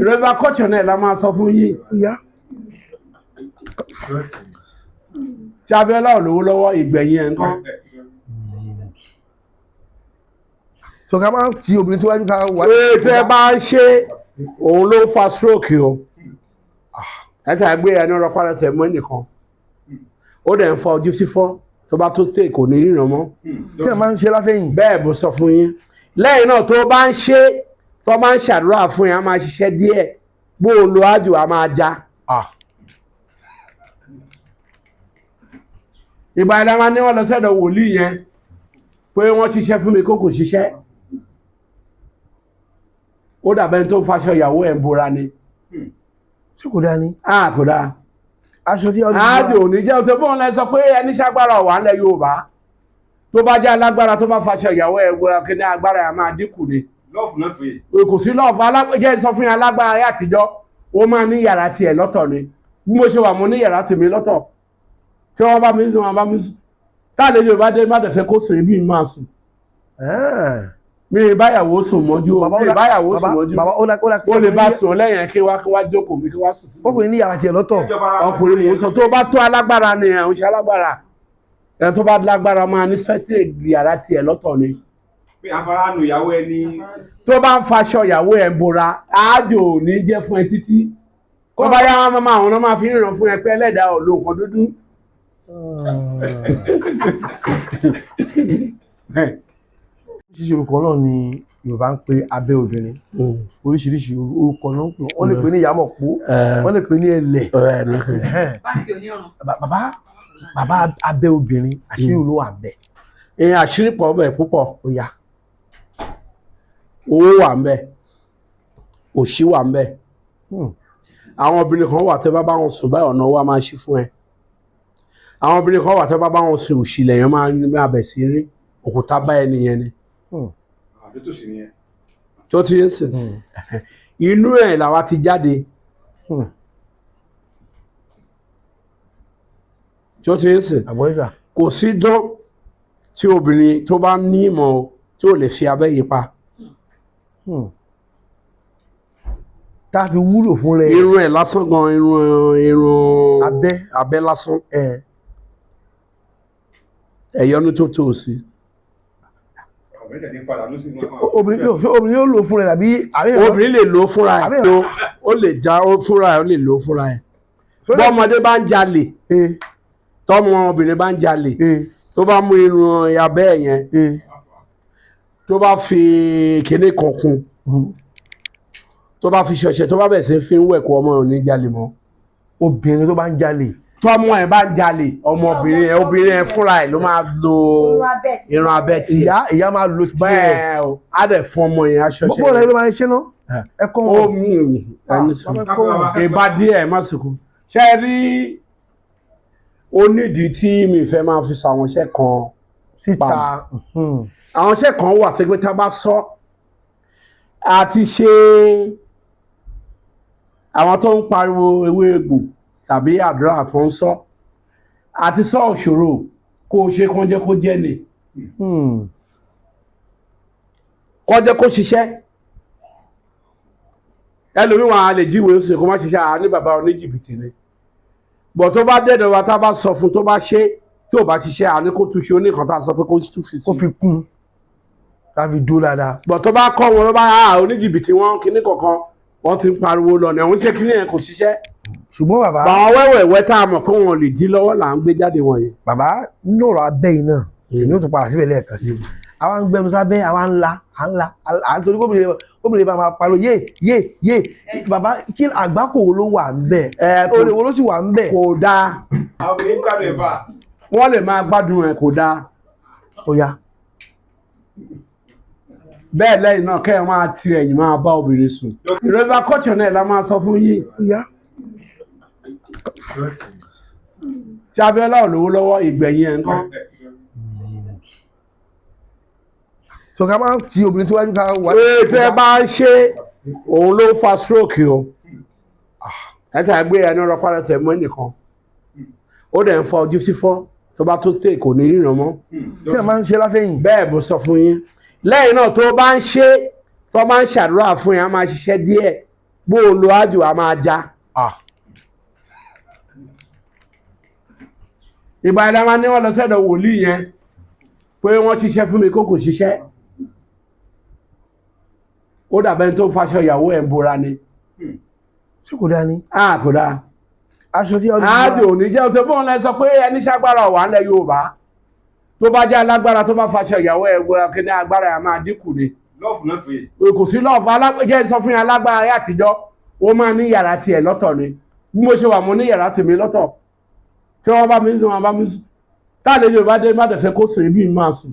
Yorùbá culture náà la máa sọ fún yín. Ó yá. Tí Abíọ́lá ò lówó lọ́wọ́, ìgbẹ̀yìn ẹ̀ ńkọ́? Tó ká máa ti obìnrin síwájú ká wà. Pé tẹ́ bá ń ṣe, òun ló fa stroke o. Ẹ tẹ́ gbé ẹni rọpárẹsẹ̀ mọ́ ẹnìkan, ó dẹ̀ ń fa ojú fífọ́, tó bá tó stay kò ní ríran mọ́. Kí ẹ máa ń ṣe látẹ̀yìn. Bẹ́ẹ̀ bó sọ fún yín. Lẹ́yìn náà, tó bá ń ṣe, tó bá ń ṣàdúrà fún yín, á máa ṣiṣẹ́ díẹ̀, bó o lo ájò, á máa já. Ìgbà yẹn la máa ní wọn lọ sẹ́dọ̀ wòlíì yẹn pé wọ́n ṣiṣẹ́ fún mi kó kò ṣiṣẹ́. Ó dàbẹ́ tó ń faṣọ ìyàwó ẹ̀ ń bora ni. Ṣé kò dáa ni? A kò dáa. Aṣọ tí ọdún. Ájò ò ní jẹ́ ọ̀tọ̀ bóun lẹ sọ pé ẹni ṣàgbára ọ̀wà ńlẹ̀ Yorùbá, tó bá jẹ́ alágbára, tó bá faṣọ ìyàwó ẹ̀ bora, kí ní agbára ẹ̀ máa dínkù ni. Lọ́ọ̀fù náà pé. Kò sí lọ́ọ̀fù. Jẹ́ sọ fún yín, alágbára ayé àtijọ́, ó máa ní yàrá tiẹ̀ lọ́tọ̀ ni. Bí mo ṣe wà, mo ní yàrá tèmi lọ́tọ̀ tí wọ́n bá mi sùn, wọ́n bá mi sùn. Táàlejò bá dé, má dẹ̀ fẹ́ kó sùn ibi, máa sùn. Mi ì báyàwó sùn mọ́jú o, mi ì báyàwó sùn mọ́jú. Bàbá, ó dá ó dá. Ó lè bá sùn lẹ́yìn kí wá jókòó mi, kí wá sùn sí. Ọkùnrin ní yàrá tiẹ̀ lọ́tọ̀. Ọkùnrin mò ń sọ. Tó bá tó alágbára ni ẹ̀ ń ṣe alágbára ẹ̀, tó bá lágbára, máa ní sẹ́tì yàrá tiẹ̀ lọ́tọ̀ ni. Pé afárá nu ìyàwó ẹni. Tó bá ń faṣọ ìyàwó ẹ̀ ń bora, ájò ò ní jẹ́ fún ẹ títí tó bá yá. Wọn máa, àwọn náà máa fi ń ràn fún ẹ pé ẹlẹ́dàá ò lo nǹkan dúdú. Oríṣiríṣi orúkọ náà ni Yorùbá ń pe abẹ́ obìnrin. Oríṣiríṣi orúkọ náà ń pè. Wọ́n lè pè ní ìyámọ̀pó, wọ́n lè pè ní ẹlẹ̀. Ẹ̀hẹ́n. Báńkì onírun. Bàbá, bàbá, abẹ́ obìnrin, àṣírí ló wà ńbẹ̀? Ìyẹn àṣírí pọ̀ bẹ̀ púpọ̀. Ó yá. Owó wà ń bẹ̀, òṣì wà ń bẹ̀. Àwọn obìnrin kan wà, tẹ́ bá bá wọn sùn báyìí, ọ̀nà owó á máa ṣí fún ẹ. Àwọn obìnrin kan wà, tẹ́ bá bá wọn sùn, òṣì lèèyàn máa ń máa bẹ̀ sí rí òkúta bá ẹni yẹn ni. Àbí tòṣì nìyẹn. Tó ti ń sìn, inú ẹ̀ làwa ti jáde. Tó ti ń sìn, Àbọ̀yẹ́sà. kò sí dán tí obìnrin tó bá ní ìmọ̀ tí ò lè fi abẹ́ yìí pa. Tá a fi wúlò fún rẹ. Irun ẹ̀ lásán gan, irun Abẹ́. Abẹ́ lásán, ẹ̀ ẹ̀yọ́nú tó tó sí. Obìnrin tẹ̀ ti ń padà lọ́sìn. Obìnrin yóò, ṣé obìnrin yóò lò fún rẹ àbí Obìnrin lè lò ó fúnra ẹ̀. Ó lè já ó fúnra ẹ̀, ó lè lò ó fúnra ẹ̀. Bọ́mọdé bá ń jalè, tọ́mọ obìnrin bá ń jalè, tó bá mú irun abẹ́ ẹ̀ yẹn, tó bá fi kinní kan kún, tó bá fi ṣọṣẹ, tó bá bẹ̀ sí fi ń wẹ̀, kó ọmọ ò ní jalè mọ́. Obìnrin tó bá ń jalè? Tọ́mọ ẹ̀ bá ń jalè, ọmọbìnrin ẹ̀, obìnrin ẹ̀ fúnra ẹ̀ ló máa lo Irun abẹ́ ti. Irun abẹ́ tiẹ̀. Ìyá máa lo tiẹ̀? Bẹ́ẹ̀ o, á dẹ̀ fún ọmọ yẹn aṣọṣẹ. Bọ́ọ̀lù ẹ ló máa ń ṣe náà, ẹ kọ́ Ó wọn. mú ẹni sùn. Bàbá, kọ́ wọn. Ìbá díẹ̀, má sùkú. Ṣe é rí, onídìí tí mi fẹ́ máa fi sọ àwọn iṣẹ́ kan Síta. Àwọn iṣẹ́ kan wà tí pé tá a bá sọ àti ṣe, àwọn tó ń pariwo ewé egbò tàbí àdúrà tó ń sọ àti sọ òṣòro kó o ṣe kán jẹ́ kó jẹ́ ni, kó jẹ́ kó ṣiṣẹ́. Ẹlòmíwọ̀n a lè jíwèé oṣù kó má ṣiṣẹ́, àá ní bàbá oníjìbìtì ni. Bọ̀ tó bá dẹ̀dọ̀ wa, tá a bá sọ fún, tó bá ṣe, tí ò bá ṣiṣẹ́, àá ní kó túnṣe oníkan tá a sọ pé kó tún fi sí. Kó fi kún, ká fi dúró dáadáa. Bọ̀ tó bá kọ́ wọn, ló bá a oníjìbìtì wọn kíní kọ̀ọ̀kan, wọ́n ti ń pariwo lọ ní àwọn ṣé kíní yẹn kò ṣiṣẹ́. Ṣùgbọ́n bàbá, Àwọn wẹ́wẹ̀wẹ́ tá a mọ̀ pé wọn lè jí lọ́wọ́ là ń gbé jáde wọ̀nyí. Bàbá, nínú ọ̀rọ̀ abẹ́ yìí náà, èmi ò tún padà síbẹ̀ lẹ́ẹ̀kan sí i. Àwa ń gbẹnu sábẹ́, àwa ń la, à ń la, à ń torí gómìnà bá máa pariwo yé yé yé. Bàbá, kí àgbákò wo ló wà ń bẹ̀? Ẹ kò Olè wo ló sì wà ń bẹ̀? Kò dáa. Àwọn obìnrin gbádùn ẹ̀fà. Wọ́n lè máa gbádùn ẹ̀, kò dáa. Ó yá. Bẹ́ẹ̀ lẹ́yìn náà, kẹ́ ẹ máa ti ẹ̀yìn máa bá obìnrin sùn. Yorùbá culture náà la máa sọ fún yín. Ó yá. Tí Abíọ́lá ò lówó lọ́wọ́, ìgbẹ̀yìn ẹ̀ ńkọ́? Tó ká máa ti obìnrin síwájú ká wà. Pé tẹ́ bá ń ṣe, òun ló fa stroke o. Ẹ tẹ́ gbé ẹni rọpárẹsẹ̀ mọ́ ẹnìkan, ó dẹ̀ ń fa ojú fífọ́, tó bá tó stay kò ní ríran mọ́. Kí ẹ máa ń ṣe látẹ̀yìn. Bẹ́ẹ̀ bó sọ fún yín. Lẹ́yìn náà, tó bá ń ṣe, tó bá ń ṣàdúrà fún yín, á máa ṣiṣẹ́ díẹ̀. Bó o lo ájò a máa já. Ah. Ìgbà ìlànà ni wọ́n lọ sẹ́dọ̀ wòlíì yẹn pé wọ́n ṣiṣẹ́ fún mi kó kò ṣiṣẹ́. Ó dàbẹ́ni tó faṣọ ìyàwó ẹ̀ ń bora ni. Ṣé kò dáa ni? A kò dáa. Aṣọ tí ọdún Ájò ò ní jẹ́ ọ̀sẹ̀ bóun lẹ sọ pé ẹni ṣàgbára ọ̀wà ńlẹ̀ Yorùbá tó bá jẹ́ alágbára tó bá faṣọ ìyàwó ẹ̀ bora kí ní agbára ẹ̀ máa dínkù ni. Lọ́ọ̀fù náà pé. Kò sí lọ́ọ̀fù alájẹ́ sọ fún yín, alágbára ayé àtijọ́ ó máa ní yàrá tiẹ̀ lọ́tọ̀ ni. Bí mo ṣe wà, mo ní yàrá tèmi lọ́tọ̀ tí wọ́n bá mi sùn, wọ́n bá mi sùn. Táàlẹ́ Yorùbá dé má dẹ̀fẹ́ kó sùn ibi máa sùn.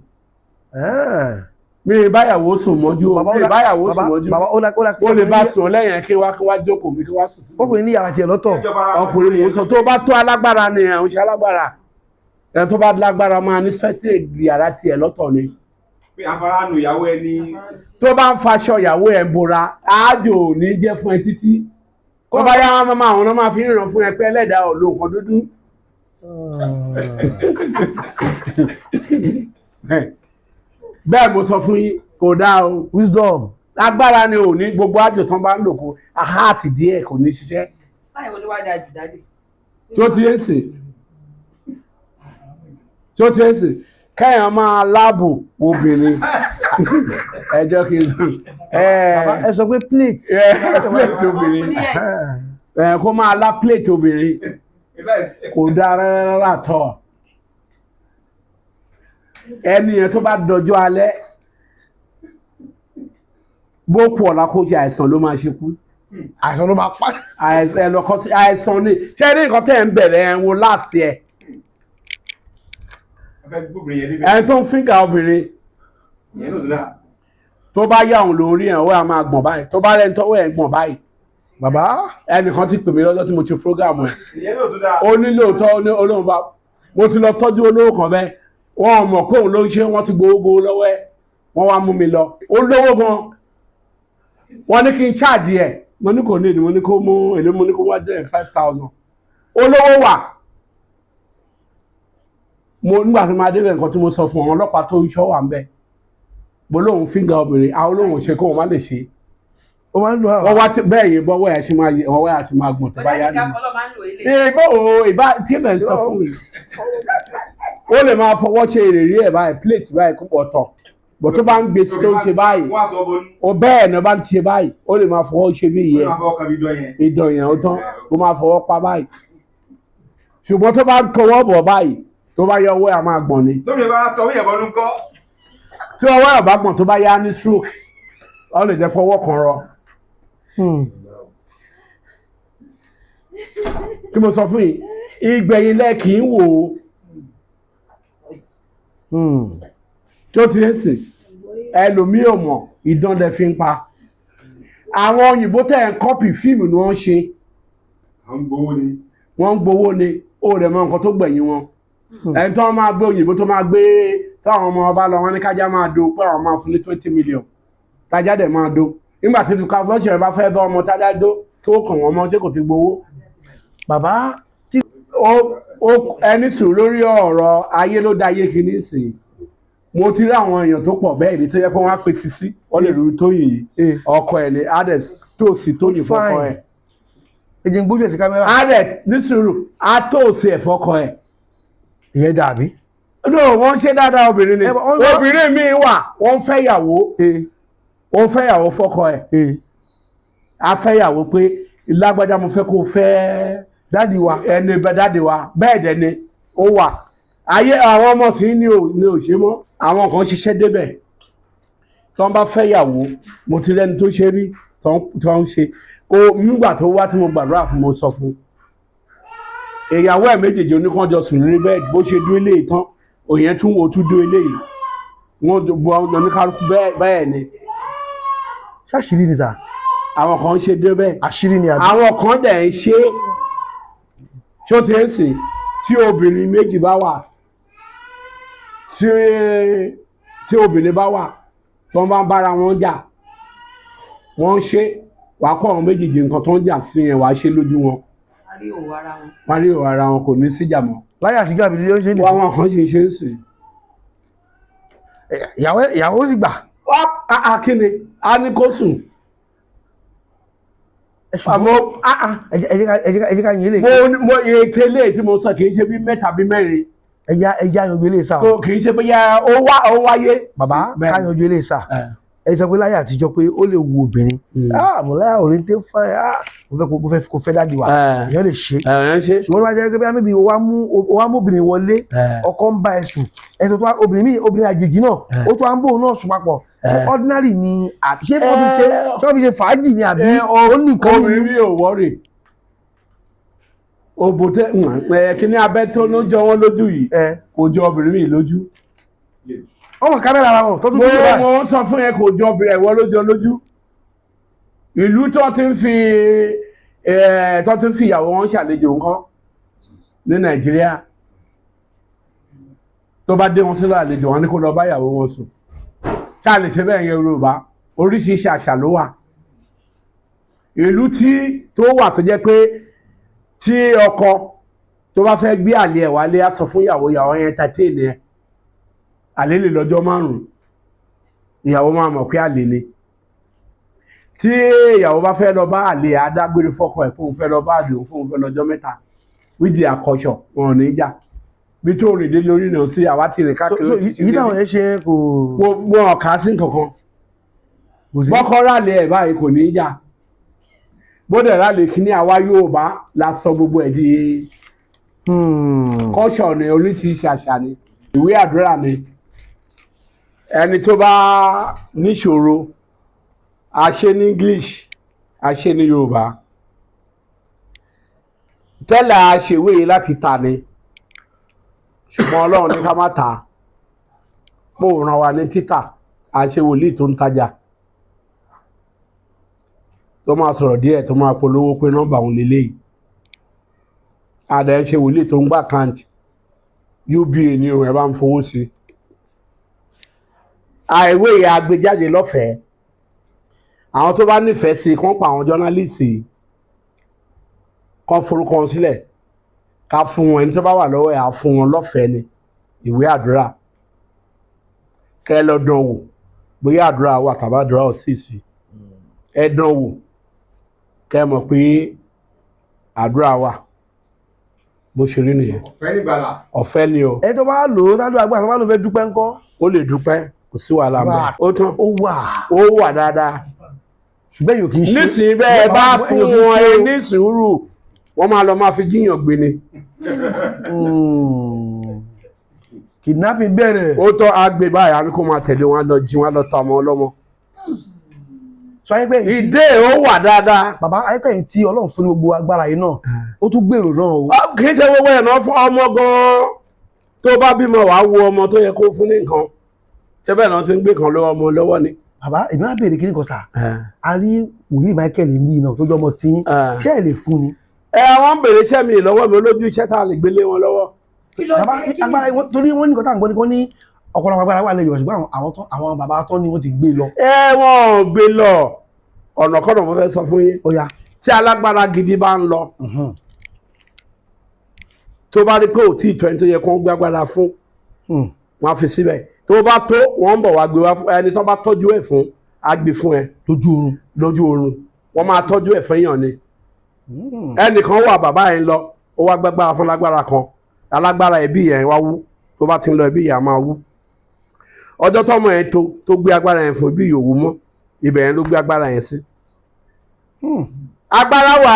Mi ì báyàwó sùn mọ́jú o, mi ì báyàwó sùn mọ́jú. Bàbá, ó dá ó dá. Ó lè bá sùn lẹ́yìn kí wá jókòó mi kí wá sùn sí. Ọkùnrin ní yàrá tiẹ̀ lọ́tọ̀. Ọkùnrin mò ń sọ, tó bá tó alágbára ni ẹ̀ ń ṣe alágbára ẹ̀, tó bá lágbára máa ní sẹ́tì yàrá tiẹ̀ lọ́tọ̀ ni. Pé afárá nu ìyàwó ẹni. Tó bá ń faṣọ ìyàwó ẹ̀ ń bora, ájò ò ní jẹ́ fún ẹ títí tó bá yá wọn máa àwọn náà máa fi ń ràn fún ẹ pé ẹlẹ́dàá ò lo nǹkan dúdú. Bẹ́ẹ̀ mo sọ fún yín, kò dáa o. Wisdom. Agbára ni ò ní gbogbo ájò tán bá ń lò kó àháàtì díẹ̀ kò ní ṣiṣẹ́. Style wo ló wá dáa jù, daddy? Tó ti ń sìn, tó ti ń sìn, kẹ́yàn máa láàbò obìnrin, ẹ jẹ́ kí n Bàbá, ẹ sọ pé plate. Plate obìnrin, ẹ kó máa lá plate obìnrin kò dáa rárá tọ̀. Ẹni yẹn tó bá dọjọ́ alẹ́, bó kú ọ̀la kó jẹ, àìsàn ló máa ṣe kú. Àìsàn ló máa pa. Àìsàn ẹ lọ kọ sí àìsàn ni. Ṣé ní nǹkan tẹ́ ẹ̀ ń bẹ̀rẹ̀ ẹ̀ ń wo last year? Afẹ́ gbóbìnrin yẹn níbẹ̀. Ẹni tó ń finger obìnrin, Ìyẹn ló sì dáa. tó bá yá òun lórí ẹ̀, ọwọ́ ẹ̀ á máa gbọ̀n báyìí. Tó bá rẹ̀ ń tọ́wọ́ ẹ̀ ń gbọ̀n báyìí. Bàbá. Ẹnìkan ti pè mí lọ́jọ́ tí mo ti program ẹ̀. Ìyẹn ló tún dáa. Ó ní lóòótọ́, ó ní olóhùn bá mo ti lọ tọ́jú olówó kan bẹ́ẹ̀, wọ́n ò mọ̀ pé òun ló ń ṣe. Wọ́n ti gbowó gbowó lọ́wọ́ ẹ̀, wọ́n wá mú mi lọ. Ó lówó gan. Wọ́n ní kí n charge ẹ̀, mo ní kò ní ìdí, mo ní kó mú èlé, mo ní kó wá jẹ́ 5,000. Olówó wà. Mo nígbà tí mo máa débẹ̀, nǹkan tí mo sọ fún àwọn ọlọ́pàá tó ń ṣọ́ wà ń bẹ̀, mo lóun finger obìnrin, àwọn olóhùn ò ṣe kó wọn má lè ṣe. Ó máa ń dùn àwọn. Wọ́n wá tí bẹ́ẹ̀ yìí bọ́wọ́ ẹ̀ ṣe máa yẹ ọwọ́ ẹ̀ àti máa gbọ̀n tó bá Bọ́dá yá nìkan nìyí. kọ́ ló máa ń lò ilé. Ìbò o ìbá tí ẹ̀ ń sọ fún mi, ó lè máa fọwọ́ ṣe ìrírí ẹ̀ báyìí, plate báyìí, kó pọ̀ tọ̀ bọ̀ tó bá ń gbé sí tó ń ṣe báyìí. Wọ́n á tọ́ bọnú. Ó bẹ́ẹ̀ ni, ó bá ń ṣe báyìí, ó lè máa fọwọ́ ṣe bí Wọ́n ìyẹn máa fọwọ́ kan bí dán yẹn. ìdàn yẹn, ó tán, ó máa fọwọ́ pa báyìí. Ṣùgbọ́n tó bá ń tọwọ́ bọ̀ báyìí, tó bá yọ ọwọ́ ẹ̀ á máa gbọ̀n ni. Lórí ẹ̀ bá tọwọ́ yẹn bọnú ńkọ́? Tí ọwọ́ ẹ̀ bá gbọ̀n, tó bá yá ní stroke, ó lè jẹ́ fọwọ́ kan rọ. Kí mo sọ fún yín, ìgbẹ̀yìn lẹ kì í wò ó. Tó ti ń sìn, ẹlòmíì ò mọ̀, ìdán dẹ fi ń pa. Àwọn òyìnbó tẹ̀ ń copy fíìmù ni wọ́n ń ṣe. À ń gbowó ni. Wọ́n ń gbowó ni, ó rẹ̀ mọ nǹkan tó gbẹ̀yìn wọn. Ẹni tó máa gbé òyìnbó tó máa gbé táwọn ọmọ ọba lọ, wọn ní kájá máa do pé àwọn máa fún ní 20 million, tájá dẹ̀ máa do. Nígbà tí fúkà fọ́ọ̀ṣẹ̀ bá fẹ́ bá ọmọ tájá dó kí ó kàn wọ́n mọ́, ṣé kò ti gbowó? Bàbá tí Ó ẹni sùn lórí ọ̀rọ̀ ayé ló dá ayé kìíní sí. Mo ti rí àwọn èèyàn tó pọ̀ bẹ́ẹ̀ ni tó yẹ pé wọ́n á pe sisi, wọ́n lè rí Tóyìn yìí, ọkọ ẹ̀ ní adẹ̀ tòsí Tóyìn fọ́kọ ẹ̀. Ẹjẹ ń gbójú ẹ̀ sí kámẹ́rà. Adẹ̀ nísìrò á tòsí ẹ̀ fọ́kọ ẹ̀. Ìyẹn dàbí. No, wọ́n ṣe dáadáa obìnrin ni. Ẹ bọ̀, wọ́n- Obìnrin míì wà, wọ́n fẹ́ yàwó, wọ́n fẹ́ yàwó fọ́kọ ẹ̀. A fẹ́ yàwó pé lágbájá, mo fẹ́ kó fẹ́ Daddy wa. ẹni bẹ daddy wa. Bẹ́ẹ̀ dẹ̀ ni ó wà ayé àwọn ọmọ sí ní ò ní ò ṣe mọ́. Àwọn kan ṣiṣẹ́ débẹ̀ tó ń bá fẹ́ yàwó. Mo ti rẹ́ni tó ṣe rí tó ń ṣe kó nígbà tó wá tí mo gbàdúrà fún, mo sọ fún ìyàwó ẹ̀ méjèèjì oníkanjọ sùn lórí bẹ́ẹ̀. Bó ṣe dúró eléyìí tán, òyìn tún wo tún dúró eléyìí, wọ́n bọ oníkálukú bẹ́ẹ̀ bẹ́ẹ̀ ni. Ṣáṣírí ni sà. Àwọn kan ṣe débẹ̀. Àṣírí ni àbí. Àwọn kan dẹ̀ ń ṣe ṣó ti ń sìn. Tí obìnrin méjì bá wà, tí obìnrin bá wà tó ń bá ń bára wọn jà, wọ́n ń ṣe, wàá kọ́ àwọn méjèèjì nǹkan tó ń jà sí yẹn, wàá ṣe lójú wọn. A rí òwò ara wọn. Wọ́n rí ìwà ara wọn, kò ní síjà mọ́. Láyé àtijọ́ àbí ló ń ṣe wọ́n nìyí. àwọn kan ṣe ṣe ń sìn. Ìyàwó sì gbà. Wá a kí ni a ní kó sùn. Ẹ ṣùgbọ́n Àmọ́ ah, ah, ẹ jẹ́ ká yin eléyìí. Mo ètè eléyìí tí mo sọ kì í ṣe bí mẹ́ta bí mẹ́rin. Ẹ jẹ́ yanjú eléyìí sà. Kò kì í ṣe bóyá ó wá ó wáyé. Bàbá, Bẹ́ẹ̀ni. ká yanjú eléyìí sà. Ẹ sọ pé láyé àtijọ́ pé ó lè wu obìnrin, ah, mo láyà òrìǹtẹ́ fine, ah, mo fẹ́ kó fẹ́ daddy wa. Èèyàn lè ṣe. Ẹ ń ṣe. Ṣùgbọ́n tó bá jẹ́ pé bí maybe o wá mú obìnrin wọlé, ọkọ ń bá ẹ sùn, ẹ tó wá obìnrin míì, obìnrin àjèjì náà, ó tó wá ń bóun náà sùn papọ̀, ṣé ordinary ni àbí ṣé wọ́n fi ṣe fàájì ni àbí ó ní nǹkan Obìnrin nínú? mi ò wọ́rì òbò tẹ ẹ kíní abẹ́ tó ló jọ wọ́n lójú yìí, kò jọ obìnrin mi lójú. Ọmọ kámẹ́rà ara wọn tó tún Mo dúró báyìí. mo ń sọ fún yẹn, kò jọ obìnrin ẹ̀wọ́ ló jọ lójú. Ìlú tó ti ń fi ìyàwó wọn ṣàlejò ńkọ́ ní Nàìjíríà? Tó bá dé wọn sílẹ̀ àlejò wọn ní kó lọ bá ìyàwó wọn sùn. Ṣá lè ṣe bẹ́ẹ̀ yẹn? Yorùbá, oríṣiríṣi àṣà ló wà. Ìlú tí tó wà tó jẹ́ pé tí ọkọ tó bá fẹ́ gbé àlè ẹ̀ wálé, á sọ fún ìyàwó, ìyàwó yẹn entertain ẹ̀, àlè lè lọ́jọ́ 5, ìyàwó máa mọ̀ pé àlè ni. Tí ìyàwó bá fẹ́ lọ bá àlè, adágbére fọ́kọ ẹ̀ fóun fẹ́ lọ bá àlè òun, fóun fẹ́ lọ́jọ́ 3 wíjì àkọsọ, wọn ò ní jà bí tó rìn dé lórí náà sí àwa ti rìn káàkiri. So èyí táwọn yẹn ṣe kò Wọn ò kà á sí nǹkankan. Kò sí. Bọ́kọ́ rálẹ̀ ẹ̀ báyìí kò ní í jà, bódẹ̀ rálẹ̀ kíní. Àwa Yorùbá la sọ gbogbo ẹ̀ di culture ni, oríṣiríṣi àṣà ni. Ìwé àdúrà ni. Ẹni tó bá níṣòro, a ṣe ní English, a ṣe ní Yorùbá. Tẹ́lẹ̀ a ṣèwé yìí láti tà ni, ṣùgbọ́n Ọlọ́run ní ká má tà á, pò ràn wá ní títà. A ṣe wòlíì tó ń tajà, tó máa sọ̀rọ̀ díẹ̀, tó máa polówó pé nọ́mbà òun lélẹ́yìí. Àdá ẹ ṣe wòlíì tó ń gbà account UBA ní òun ẹ bá ń fowó sí. Àìwé yẹn agbéjáde lọ́fẹ̀ẹ́. Àwọn tó bá nífẹ̀ẹ́ sí, kán pa àwọn journalist, kán forúkọ wọn sílẹ̀, ká fún wọn. Ẹni tó bá wà lọ́wọ́ ẹ̀, á fún wọn lọ́fẹ̀ẹ́ ni. Ìwé àdúrà, kẹ́ ẹ lọ dán wò bóyá àdúrà wà tàbí àdúrà ò sì sí. Ẹ dán wò, kẹ́ ẹ mọ̀ pé àdúrà wà. Bó ṣe rí nìyẹn. Ọ̀fẹ́ nígbàlà. Ọ̀fẹ́ ni o. Ẹni tó bá lò ó tádùn àgbà, tó bá lò fẹ́ dúpẹ́ ńkọ́? Ó lè dúpẹ́, kò sí wàhálà mọ́. Ó tán. Ó wà. Ó wà dáadáa. Ṣùgbọ́n yóò kì í ṣe. Nísìnyí bẹ́ẹ̀ bá fún wọn ẹ ní sùúrù, wọ́n máa lọ máa fi jíyàn gbé ni. Kidnapping bẹ̀rẹ̀. Ó tọ́ àgbè báyìí, á ní kó máa tẹ̀lé wọn lọ jí wọn lọ ta ọmọ ọlọ́mọ. Sọ ayé pé èyí tí Ìdè ó wà dáadáa. Bàbá, ayé pé èyí tí Ọlọ́run fún ní gbogbo agbára yìí náà, ó tún gbèrò náà o. Kì í ṣe gbogbo ẹ̀ náà fún ọmọ gan-an. Tó bá bímọ, wàá wo ọmọ tó yẹ kó fún ní nǹkan. Ṣé bẹ́ẹ̀ náà ti ń gbé kan lọ́wọ́ ọmọ lọ́wọ́ ni. Bàbá, èmi á béèrè kíní kan sà. A rí wòlíì Michael ní náà tó jọ ọmọ tí ṣé ẹ lè fún ni? Ẹ wọ́n ń béèrè iṣẹ́ mi lọ́wọ́ mi olójú iṣẹ́ tá a lè gbélé wọn lọ́wọ́. Kí ló Bàbá, dé? Kí agbára ni wọn, torí wọ́n ní nǹkan tá à ń gbọ́ ni wọ́n ní ọ̀pọ̀lọpọ̀ agbára wà lẹ́yìn, ṣùgbọ́n àwọn bàbá tó ní wọ́n ti gbé lọ. Ẹ wọ́n ò gbé lọ. Ọ̀nà kọ́nà mo fẹ́ sọ fún yín. Ó yá. Tí alágbára gidi bá ń lọ, tó bá rí pé ò tí ì tó ẹni tó yẹ kó ń gbàgbára fún, wọn á fi síbẹ̀. Tó bá tó, wọ́n ń bọ̀ wá gbé wá fún ẹni tó bá tọ́jú ẹ̀ fún, á gbé fún ẹ. Lójú oorun. Lójú oorun. Wọ́n máa tọ́jú ẹ̀ fẹ́yàn ni. Ẹnìkan wà, bàbá yẹn lọ, ó wá gbàgbára fún lágbára kan. Alágbára ẹbí yẹn wá wú. Tó bá ti ń lọ, ẹbí yẹn á máa wú. Ọjọ́ tọ́mọ yẹn tó gbé agbára yẹn fún, ẹbí yòówù mọ́. Ibẹ̀ yẹn ló gbé agbára yẹn sí. Agbára wà.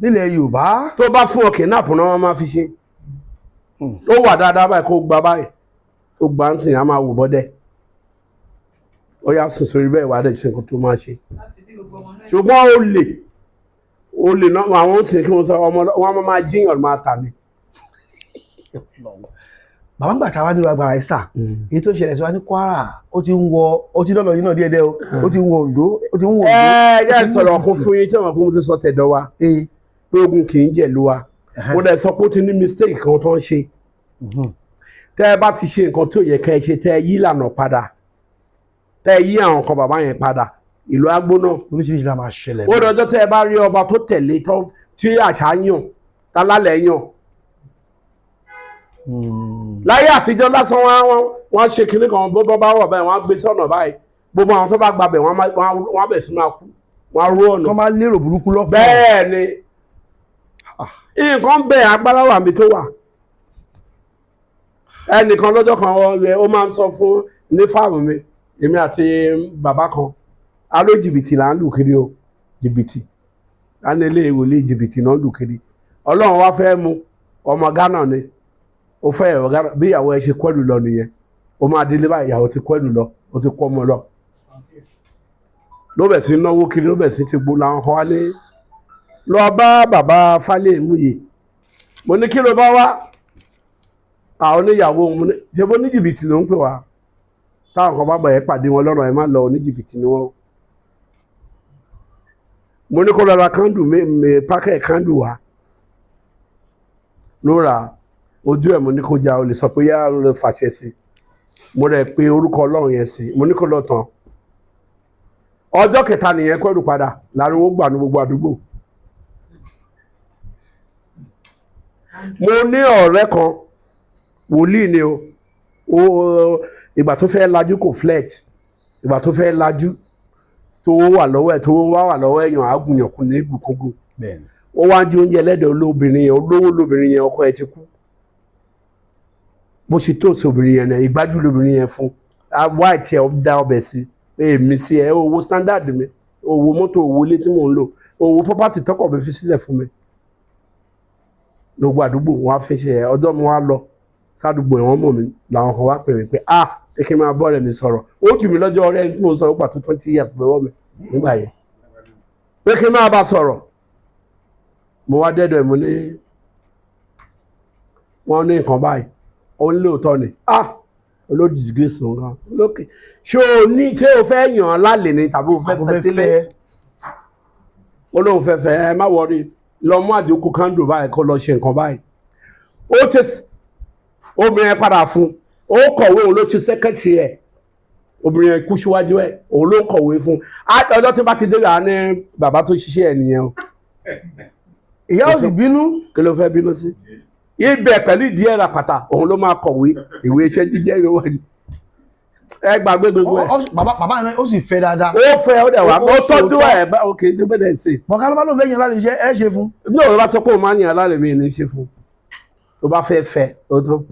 Nílẹ̀ Yorùbá. Tó bá fún ọ, kidnap náà wọ́n máa fi ṣe. Ó wà dáadáa báyìí, kó gba báyìí, kó gbà ń sìn, á máa wò bọ́dẹ̀. Ó yà sùn sórí bẹ́ẹ̀, wà á dẹ̀ ṣe nǹkan tó máa ṣe. Láti bí gbogbo ọmọ náà. Ṣùgbọ́n olè náà àwọn ń sìn kí wọ́n sọ ọmọ wọn máa jíyàn máa tà ní. Bàbá, ń gbà tá a wá nílò agbára ẹ̀ sà, èyí tó ń ṣẹlẹ̀ sí wa ní Kwara, ó ti ń wọ, ó ti dọ́lọ̀ yìí náà díẹ̀díẹ̀ o, ó ti ń wọ Oǹdó, ó ti ń wọ Oǹdó. Ẹ jẹ́ Ó ti ń wọ sọ̀rọ̀ kún Èkìtì. fún yín tí wọ́n kún mo ti sọ tẹ̀dọ̀ wa pé ogun kì í jẹ̀lú wa. Mo dẹ̀ sọ pé ó ti ní mistake kan tó ń ṣe. Tẹ́ ẹ bá ti ṣe nǹkan tí ò yẹ kẹ́ ẹ ṣe, tẹ́ ẹ yí ìlànà padà, tẹ́ ẹ yí àwọn kan bàbá yẹn padà, ìlú agbóná. Oríṣiríṣi la máa ṣẹlẹ̀. Ó dọjọ́ tẹ́ ẹ bá rí ọba tó tẹ̀lé tí àṣà yàn, tálálẹ̀ yàn. Láyé àtijọ́ lásán, wọ́n ṣe kinní kan, bó bá wọ̀ báyìí, wọ́n á gbé sọ́nà báyìí, gbogbo àwọn tó bá gbabẹ̀, wọ́n á bẹ̀ sí máa kú. Wọ́n á rú ọ̀nà. Kọ́ máa lérò burúkú lọ́pọ̀. Bẹ́ẹ̀ ni, nǹkan bẹ́ẹ̀ agbára wà mí tó wà. Ẹnìkan lọ́jọ́ kan ó máa ń sọ fún ní fáàmù mi, èmi àti bàbá kan aló jìbìtì là ń lù kiri o, jìbìtì á ní ilé ìwòlé jìbìtì náà lù kiri. Ọlọ́run wá fẹ́ mu ọmọ Ghana ni ó fẹ́ ẹ̀rọ Ghana. Bí ìyàwó ẹ ṣe kọ́lù lọ nìyẹn. Ó máa délé báyìí, ìyàwó ti kọ́lù lọ, ó ti kọ́ ọmọ lọ, ló bẹ̀ sí náwó kiri, ló bẹ̀ sí ti gbó làwọn kan wá ní lọ bá bàbá Fálẹ́múyè. Mo ní kí ló bá wá àwọn oníyàwó òun? Mo ní ṣe bó ní jìbìtì ló ń pè wá. Táwọn kan bá bọ̀ ẹ́ pàdé wọn lọ́nà, ẹ má lọ, oníjìbìtì ni wọ́n. Mo ní kó lọ ra kándù pákẹ́ kándù wá, ló ra ojú ẹ̀. Mo ní kó já o lè sọ pé yá ló fàṣẹ sí i. Mo rẹ̀ pé orúkọ Ọlọ́run yẹn sí i. Mo ní kó lọ tán. Ọjọ́ kẹta nìyẹn kẹ́rù padà láriwo gbà ní gbogbo àdúgbò. Mo ní ọ̀rẹ́ kan, wòlíì ni o. Ó ìgbà tó fẹ́ lajú kò flet, ìgbà tó fẹ́ lajú tó wà lọ́wọ́ ẹ̀, tó wà wà lọ́wọ́ ẹ̀yàn àgùnyànkùn ní ibùkúngùn. Bẹ́ẹ̀ni. Ó wá ń di oúnjẹ ẹlẹ́dẹ̀ olóbìnrin yẹn. Olówó lóbìnrin yẹn, ọkọ ẹ̀ ti kú. Bó ṣe tó sí obìnrin yẹn náà, ìgbájú lóbìnrin yẹn fún wá ìtì ẹ̀ dá ọbẹ̀ sí èmi sí ẹ. Owó standard mi, owó mọ́tò, owó ilé tí mò ń lò, owó property tọkọ mi fi sílẹ̀ fún mi, gbogbo àdúgbò wọn á fi ṣe ẹ. Ọjọ́ mi wá lọ sádùúgbò ẹ̀, wọ́n mọ̀ mí. Làwọn kan wá pè mí pé, ah, pé kí n máa bọ́ ọ̀rẹ́ mi sọ̀rọ̀. Ó jù mí lọ́jọ́. Ọ̀rẹ́ mi tí mo sọ̀rọ̀ pàtó 20 years lọ́wọ́ mi nígbà yẹn, pé kí n máa bá sọ̀rọ̀. Mo wá dẹ́dọ̀ ẹ̀, mo ní wọ́n ní nǹkan báyìí. Ó ní lóòótọ́ ni. Ah, olóòdì disgrace òun gan lókè. Ṣé o ní, ṣé o fẹ́ yàn án lálẹ́ ni tàbí o fẹ́ Àbò fẹ́ fẹ́ sílẹ̀? fẹ́. Ó lóun fẹ́ fẹ́. Ẹ má wọrí, lọ mú àdínkù kándù báyìí, kó lọ ṣe nǹkan báyìí. Ó ti obìnrin yẹn padà fún ó kọ̀wé. Òun ló ti sẹ́kẹ̀tìrì ẹ̀. Obìnrin yẹn kú síwájú ẹ̀, òun ló kọ̀wé fún. Ọjọ́ tí bá ti dé, à ní bàbá tó ṣiṣẹ́ ẹ̀ nìyẹn o. Ìyá ò sì bínú. Kí ló fẹ́ bínú sí ibẹ̀ pẹ̀lú ìdí ẹ̀rà pàtà? Òun ló máa kọ̀wé ìwé iṣẹ́ jíjẹ́ ìwé wọ̀nyí. Ẹ gbàgbé gbogbo ẹ̀. Bàbá yẹn ó sì fẹ́ dáadáa. Ó fẹ́, ó dẹ̀ wá Ó ó tọ́jú ṣòótọ́. ẹ̀ bá òkè tó bẹ̀rẹ̀ sí. Bọ̀ká ló bá lóun fẹ́ yàn láti ṣe ẹ ṣe fún. Bí òun bá sọ pé òun máa ń yàn lálẹ́, mi ní ṣe fún. Tó bá fẹ́ fẹ́, ó tó.